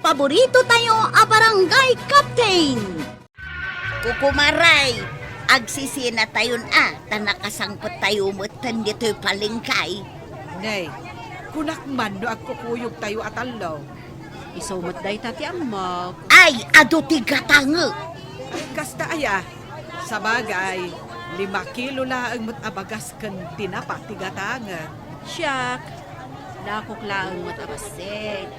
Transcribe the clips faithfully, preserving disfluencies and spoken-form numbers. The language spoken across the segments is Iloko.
Paborito tayo a barangay captain. Kukumaray, agsisinatayon a, ta nakasangpet tayo metten ditoy palengke. Nay, kunak man no agkukuyog tayo a tallo. Isu met dayta ti ammok. Ay, adu ti gatangek. Kasta aya, sabagay, lima kilo laeng met a bagas ken tinapa ti gatangek. Siak, dakok laeng met a bassit.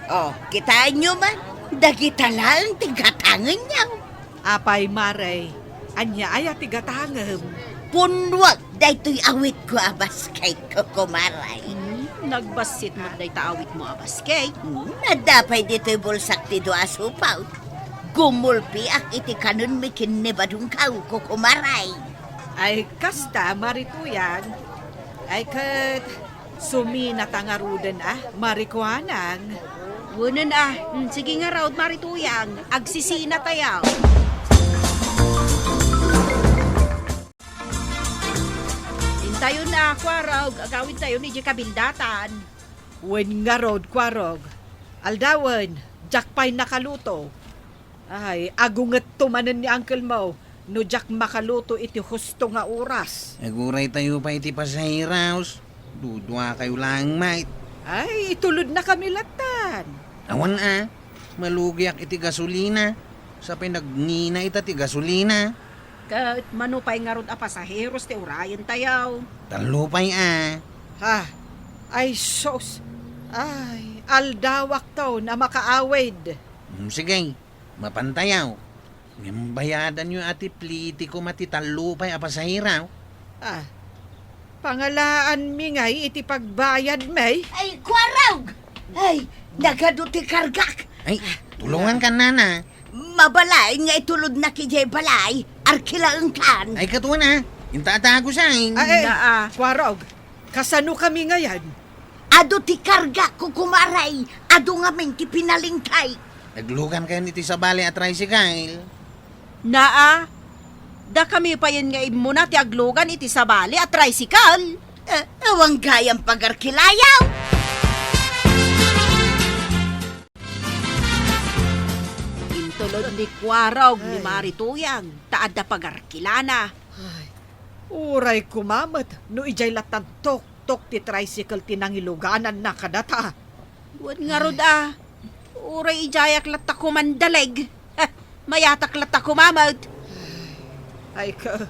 Oh, kitaenyo man, dagita laeng ti gatangenyo. Apay, Mare, ania aya ti gatangem? Punnuak daytoy awitko a basket, Kukumaray. Hmm, nagbassit met dayta awitmo a basket? Hmm, adda pay ditoy bulsak ti dua a supaw. Gumulpiak iti kanenmi ken ni Badongkaw, Kukumaray. Ay, kasta, Mare Tuyang. Ay, ket, suminata ngaruden a, Mare Kuanang. Wenen a, mm, sige ngarud, Mare Tuyang, agsisinatayo. Intayon a, Kuarog, agawidtayon idiay kabildatan. Wen ngarud, Kuarog. Aldawen, diak pay nakaluto. Ay, agungetto manen ni uncle mo no diak makaluto iti husto nga oras. Aguraytayo pay iti pasaheros. Duduakayo laeng met. Ay, itulodnakami lattan. Awan a, malugiak iti gasolina. Sapay nagngina ita ti gasolina. Ket mano pay ngarud a pasaheros ti urayentayo? Tallo pay a. Ha? Ay, sus! Ay, aldawakton a makaawid. Mm, sige, mapantayo. Ngem bayadanyo a ti pliti koma ti tallo pay a pasahero. Ah, pangalaanmi ngay iti pagbayadmi? Ay, Kuarog! Ay, nagadu ti kargak! Ay, tulongankan, nana. Mabalin nga itulodnak idiay balay, arkilaenkan. Ay, katuan a. Inta a tago sain. Ay, ay, Naa. Kuarog, kasano kami ngayan? Adu ti karga, Kukumaray. Adu ngamin ti pinalingkay. Aglugankayon iti sabali a tricycle. Naa, dakami payen nga immuna ti aglugan iti sabali a tricycle. Eh, awan gayam pagarkilayaw. Intulod ni Kuarog ni Ay. Mari Tuyang, ta adda pagarkilana. Ay, uray kumamet no idiay lattan tok tok ti tricycle ti nangilugananna kadata. Wen ngarud a, uray idiayak latta kumandaleg. Mayatak latta kumamet. Ay, ka,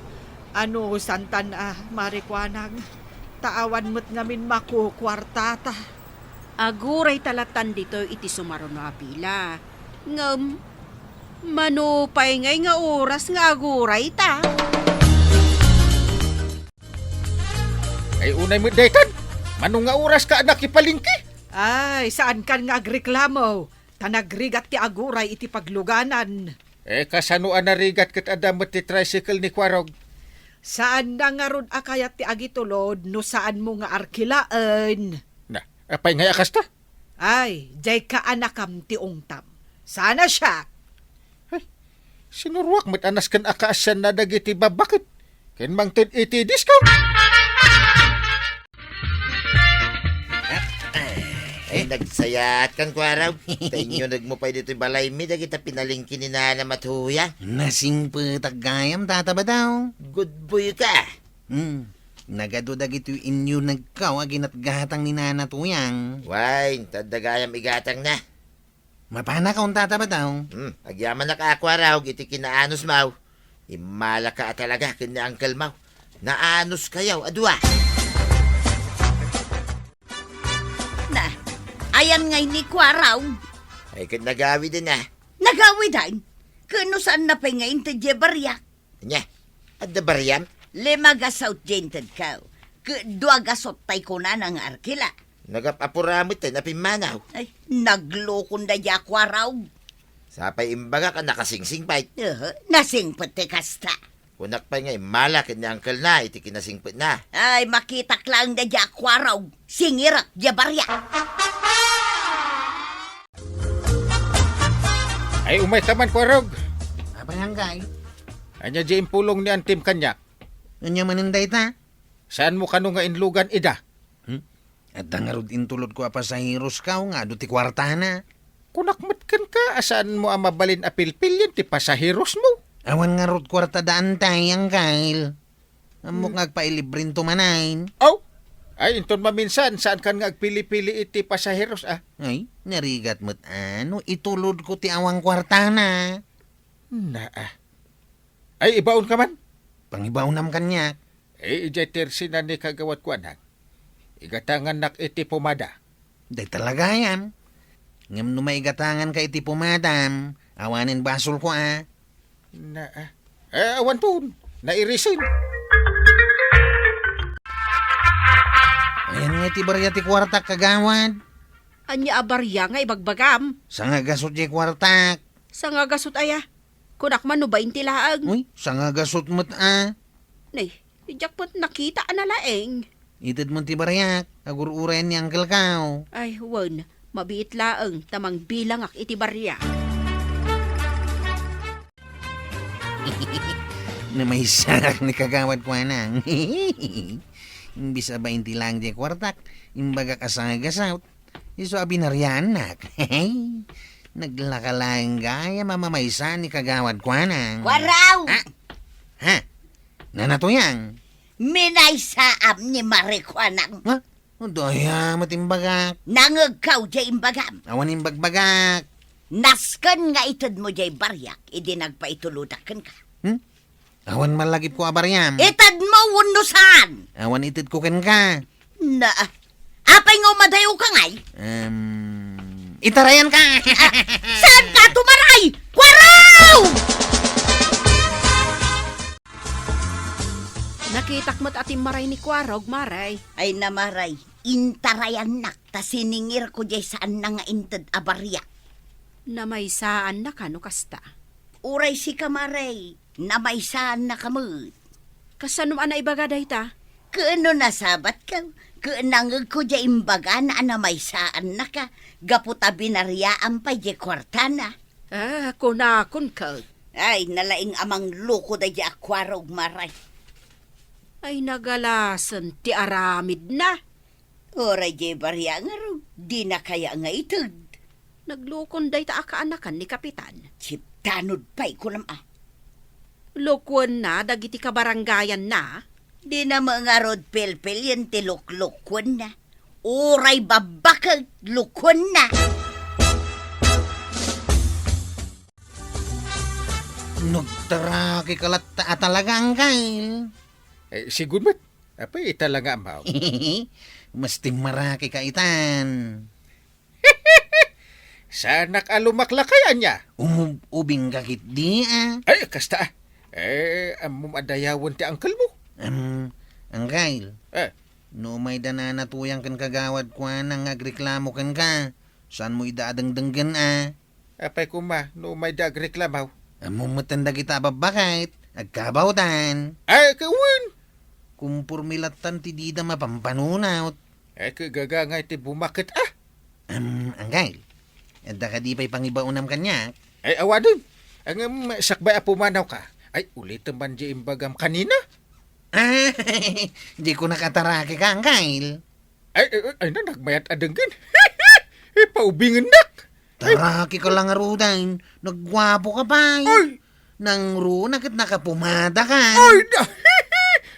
ano, santan a, Mari Kuanang, ta awan met ngamin makukuartata. Aguray ta lattan ditoy iti sumaruno a pila. Ngem, mano pay ngay nga oras nga aguray ta? Ay, unay met daytan. Mano nga oras ka a nakipalingki? Ay, saankan nga agreklamo, ta nagrigat ti aguray iti pagluganan. Eh, kasano a narigat ket adda met ti tricycle ni Kuarog? Saanna ngarud a kayat ti agitulod no saanmo nga arkilaen. Na, apay ngay a kasta? Ay, diay kaanakam ti ungtam. Sana siak. Ay, sinuruak met a nasken a kaasianna dagiti babbaket ken mangted iti discount. Ay, nagsayaat kan Kuarog. Ta inyunegmo pay ditoy balaymi dagita pinalingki ni Nana Matuya. Nasingpetak gayam, Tata Badaw. Good boy ka. Hmm. Nagadu dagitoy inyunegko a ginatgatang ni Nana Tuyang. Wen, ta adda gayam igatangna. Mapanakon, Tata Badaw. Hmm, agyamanak a, Kuarog, iti kinaanusmo. Immalaka a talaga ken ni uncle mo. Naanuskayo a dua. Na, ayan ngay ni Kuarog. Ay, ket nagawiden a. Nagawiden? Ken no saanna pay nga inted diay bariak? Ania? Adda bariam? Lima gasut diay intedko. Ket dua gasut tay kunana nga arkila. Nagap-apura met tay napimmanaw. Ay, naglokon daydiay a Kuarog. Sapay imbagak a nakasingsing pay. Aha, nasingpet ti kasta. Kunak pay nga immala ken ni uncle na iti kinasingpetna. Ay, makitak laeng daydiay a Kuarog. Singirek diay bariak. Ay, umayka man, Kuarog. Apay, Angkay? Ania diay impulong ni antim kaniak? Ania manen dayta? Saanmo kano nga inlugan ida? Hmm? Adda ngarud intulodko a pasaheros, kaw, nga adu ti kuartana. Kunak met kenka a saanmo a mabalin a pilpilian ti pasaherosmo. Awan ngarud kuarta da antay, Angkel. Ammok Hmm. nga agpailibrento manen. Aw, ay, inton maminsan, saankan nga agpili-pili iti pasaheros, a? Ay, narigat met, a, no itulodko ti awan kuartana. Naa. Ay, ibaonka man. Pangibaonam kaniak. Eh, idiay tersina ni Kagawad Kuanang. Igatangannak iti pomada. Dayta la gayam. Ngem no maigatanganka iti pomadam, awanen basolko, a. Na, a. Eh, awan ton. Nairisen. Ayan nga iti barya ti kuartak, kagawad. Ania a barya nga ibagbagam? Sangagasut diay kuartak. Sangagasut aya? Kunak man no bainti laeng. Uy, sangagasut met, a. Nay, diak met nakita a nalaeng. Itedmon ti bariak, agur-urayan ni Uncle Kao. Ay, wen, mabiit laeng ta mangbilangak iti bariak. Namaysaak ni Kagawad Kuanang. Imbis a bainti laeng diay kuartak, imbagak a sangagasut. Isu a binariannak. Naglaka laeng gayam a mamaysa ni Kagawad Kuanang. Kuaraw! Ah? Ha? Nanatuyang? Minaysaam ni Mare Kuanang. Ha? Daya met imbagak. Nangegkaw diay imbagam. Awan imbagbagak. Nasken nga itedmo diay bariak idi nagpaitulodak kenka. Hmm? Awan malagipko a bariam. Itedmo wenno saan? Awan itedko kenka. Na, apay nga umadayoka ngay? Em, itarayanka. Ah, saanka tumaray? Kuaraw! Nakitak met a timmaray ni Kuaraw, Mare. Ay na, Mare, intarayannak ta siningirko diay saanna nga inted a bariak. Namaysaannaka no kasta. Uray sika, Mare, namaysaannaka met. Kasano a naibaga dayta? Ken no nasabatka, ket nangegko diay imbagana a namaysaannaka, gapu ta binariaam pay diay kuartana. Ah, kunakon ket. Ay, nalaing a mangloko daydiay a Kuaraw, Mare. Ay, nagalasen ti aramidna. Uray diay bariak ngarud, dina kaya nga ited. Naglukon dayta a kaanakan ni Kapitan. Siptanod pay kunam a. Lukuenna dagiti kabarangayanna. Dina met ngarud pilpilien ti luklukuenna. Uray babbaket, lukuenna. Nagtarakika latta a talaga, Angkel. Eh, sigun met. Apay ita la nga amaw? Mas timmarakika itan. Saanak a lumaklakay ania? Umub-ubingka ketdi, a. Ay, kasta, a. Eh, ammom a dayawen ti angkelmo? Em, Angkel. Eh. No umayda nanatuyang ken Kagawad Kuanang nga agreklamo kenka, saanmo ida a dengdenggen, a. Apay koma no umayda agreklamo? Ammom metten dagita a babbaket, agkabawtan. Ay, kawen! Kumporme lattan ti dida mapampanunot. Ay, kagagangay ti bumaket, a. Am, Angkel, adda kadi pay pangibaonam kaniak? Ay, awanen. Ngem, sakbay a pumanawka. Ay, ulitem man di imbagam kanina. Ah, di ko nakatarakika, Angkel. Ay, ay, ay, na, nagmayat a denggen. Ipaubingennak. Ay. Tarakika la ngaruden, nagguapoka pay. Ay. Nangruna ket nakapumadaka. Ay, da.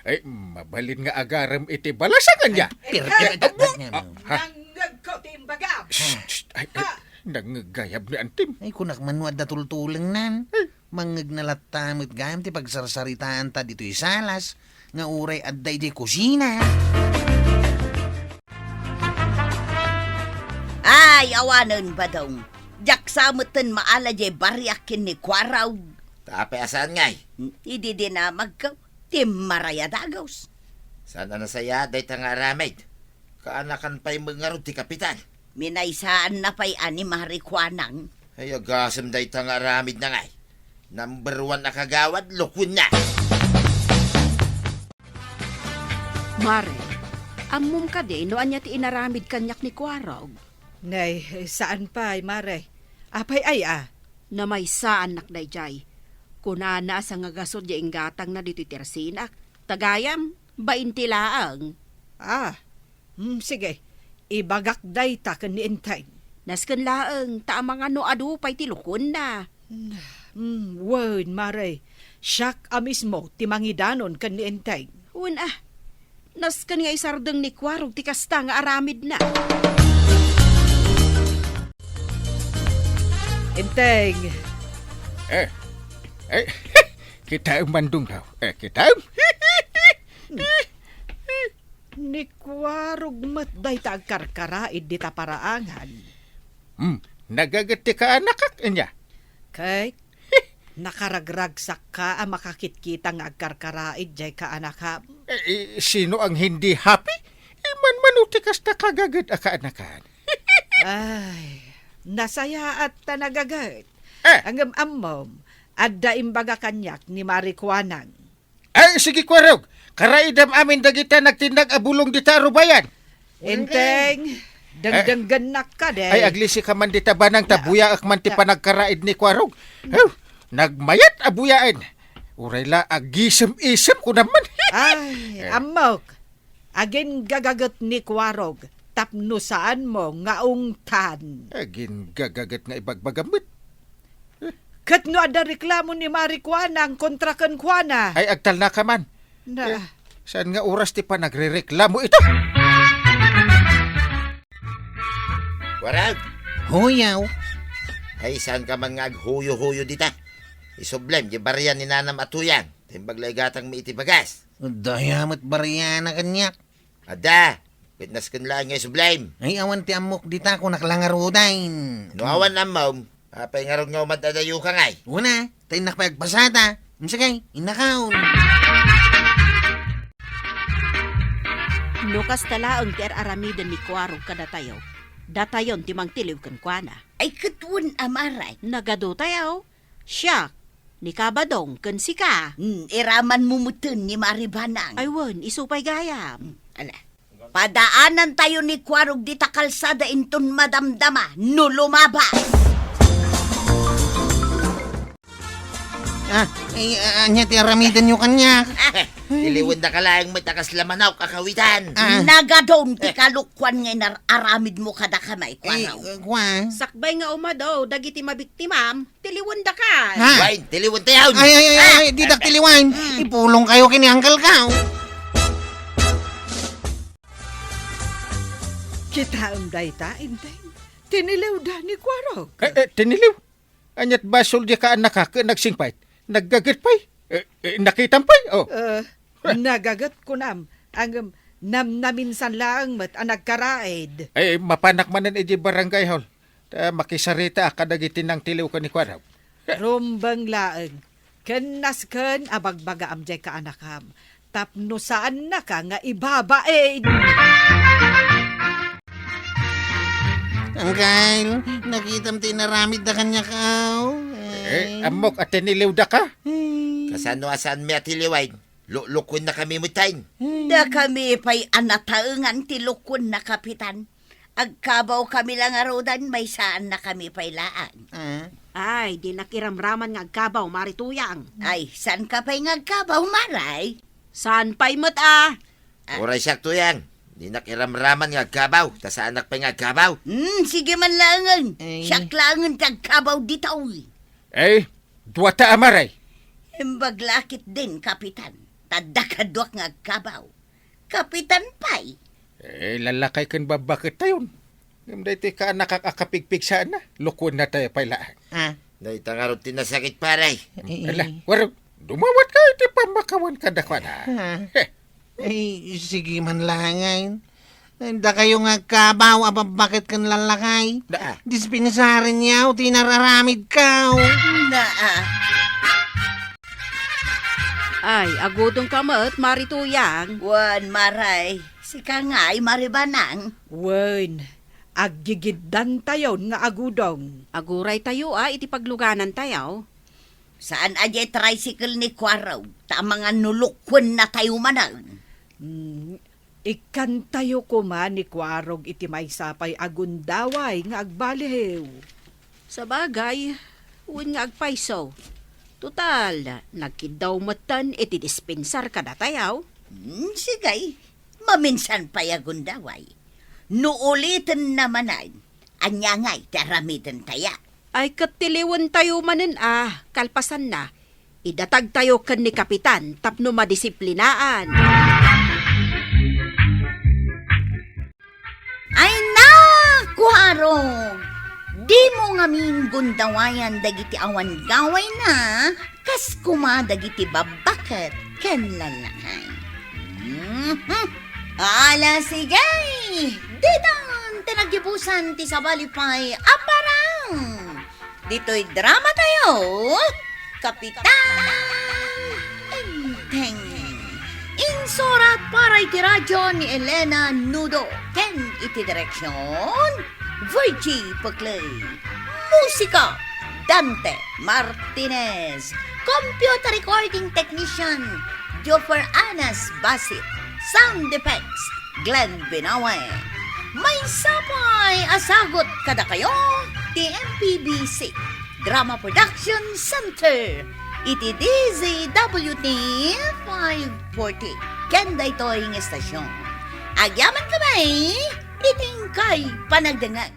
Ay, mabalin nga agarem iti balasangan niya. Ay, per-, Ay, per-, abo. Ah, ha? Nangngegko ti imbagam. Shh, shh, ay, ay, Ha? Nangngeg gayam ni Antim. Ay, kunak man no adda tultulengnan. Ay. Mangngegna latta met gayam ti pagsarsaritaanta ditoy salas nga uray adda idiay kusina. Ay, awanen, Badong. Diak sa metten maala diay bariak ken ni Kuaraw. Tapay a saan ngay? Idi dinamagko, timmaray a dagus. Saan a nasayaat dayta nga aramid? Kaanakan pay met ngarud ti kapitan. Minaysaanna pay a ni Mare Kuanang. Ay, agasem dayta nga aramidna ngay. Number one a kagawad, lukuenna. Mare, ammom kadi no ania ti inaramid kaniak ni Kuarog? Nay, saan pay, Mare. Apay aya? Namaysaannak daydiay. Kunana a sangagasut diay inggatangna ditoy tersinak. Ta gayam, bainti laeng. Ah, Hmm, sige. Ibagak dayta ken ni Enteng. Nasken laeng ta amangan no adu pay ti lukuenna. Hmm, wen, Mare. Siak a mismo ti mangidanon ken ni Enteng. Wen a, nasken nga isardeng ni Kuarog ti kasta nga aramidna. Enteng. Eh, eh, kitaem man, Dunggaw. Eh, kitaem. Ni Kuarog met dayta agkarkaraid dita paraangan. Hmm, nagaget ti kaanakak, ania? Ket, nakaragragsakka a makakitkita nga agkarkaraid jay kaanakam. Eh, eh, sino ang hindi happy? Imanmano ti kasta kagaget a kaanakan. Ay, nasayaat ta nagaget. Eh. Ngem ammom, adda imbaga kaniak ni Mari Kuanang. Ay, sige, Kuarog. Karaidam amin dagita nagtinnag a bulong dita a rubayan. Enteng, dengdenggennak kadi. Ay, aglisi ka man dita, Banang, ta buyaak man ti panagkaraid ni Kuarog. Hew, nagmayat a buyaen. Uray la agisem-isem ko naman. Ay, ammok. Agin gagaget ni Kuarog tapno saanmo nga ungtan. Agin gagaget nga ibagbagam met. Ket no adda reklamo ni Mari Kuanang kontra kenkuana. Ay, agtalna ka man. Na. Eh, saan nga oras ti panagrereklamo ita? Warag! Huyaw! Ay, saan ka man nga aghuyo-huyo dita? Isublem, di barian ni nanam a tuyang. Timbag la igatangmi iti bagas. Daya met bariana kaniak. Adda, ket nasken laeng nga isublem. Ay, awan ti ammok dita, kunak la ngaruden. No awan ammom, apay ngarud nga umad-adayo ka ngay? Una, ta innak pay agpasata. Sige, innakaon. No kasta laeng ti ar-aramiden ni Kuarog kadatayo, datayon ti mangtiliw kenkuana. Ay, ket wen a, Mare. Nagadu tayo. Siak, ni Kabadong, ken sika. Hmm, iramanmo metten ni Mari Banang. Ay wen, isu pay gayam. Hmm, ala. Padaanantayo ni Kuarog dita kalsada inton madamdama no lumabas. Ah, ay, ah, ania ti aramidenyo kaniak? Tiliwendaka laeng met a kasla manok a kawitan. Ah. Nagadun ti Eh. kalukkuan nga inar-aramidmo kadakami, Ay, Kuarog. Eh, kua? Sakbay nga umadaw dagiti mabiktimam, tiliwendaka. Ha? Wen, tiliwentayon. Ay, ay, ay, ay, didak tiliwen. Mm. Ipulongkayo ken ni Uncle Kao. Kitaem dayta, Enteng. Tiniliwda ni Kuarog. Eh, eh, tiniliw? Aniat basol di kaanaka ken nagsingpet? Naggaget pay? Eh, eh, nakitam pay? Oh. Eh, nagaget kunam. Ngem namnaminsan laeng met a nagkaraid. Eh, mapanak manen iti barangay hall. Ta makisarita kadagiti nangtiliw ken ni Kuarog. Rumbeng laeng. Ken nasken a bagbagaam jay kaanakam. Tapno saannaka nga ibabain. Angkel, nakitam ti inaramidda kaniak, aw. Eh, ammok a tiniliwdaka? Eh. Kasano a saanmi a tiliwen? Lu-, lukuennakami metten. Eh. Dakami pay a nataengan ti lukuenna, Kapitan. Agkabawkami la ngaruden, maysaannakami pay laeng. Ah? Ay, dinak iramraman nga agkabaw, Mari Tuyang. Ay, saanka pay nga agkabaw, Maray? Saan pay met a? Ah. Uray siak, Tuyang. Dinak iramraman nga agkabaw, ta saanak pay nga agkabaw. Hmm, sige man laengen. Ay. Siak laengen ti agkabaw ditoy. Eh, duata a Maray. Imbag la ketdin, Kapitan. Ta adda kaduak nga agkabaw. Kapitan pay. Eh, lalakay ken babbaket tayon. Ngem daytoy kaanakak a kapigpigsaanna, lukuennatayo pay laeng. Ah. Dayta ngarud ti nasakit, pare. Eh, eh. Ala, warem, dumawat ka iti pammakawan kadakuada. Ah. Heh. Ay, sige man laeng. Dakayo nga agkabaw a babbaket ken lalakay. Da. Dispensarenyo ti inararamidko. Naa. Ay, agudongka met, Mari Tuyang. Wen, Maray. Sika ngay, Mari Banang. Wen, aggigiddantayon nga agudong. Aguraytayo a iti pagluganantayo. Saan a diay tricycle ni Kuarog, ta amangan no lukuennatayo manen. Hmm, ikkantayo koma ni Kuarog iti maysa pay a gundaway nga agbaliw. Sabagay, wen nga agpayso. Total, nagkiddaw metten iti dispensar kadatayo. Hmm, sige. Maminsan pay a gundaway. No ulitenna manen, Ania ngay ti aramidentayo? Ay, ket tiliwentayo manen a, kalpasanna, idatagtayo ken ni Kapitan tapno madisiplinaan. Ay, naku, Harong! Dimo ngamin gundawayan dagiti awan gawayna, kas kuma dagiti babbaket ken lallakay. Mhm. Ala, sige! Ditan ti naggibusan ti sabali pay a parang! Ditoy dramatayo, Kapitan Enteng. Insurat para iti radyo ni Elena Nudo ken iti direksyon, Virgie Peclay. Musika, Dante Martinez. Computer recording technician, Joffer Anas Basit. Sound effects, Glenn Binawe. Maysa pay a sagut kadakayo ti M P B C Drama Production Center iti D Z W T five forty. Ken daytoy nga estasyon, agyamankami iti inkay panagdengngeg.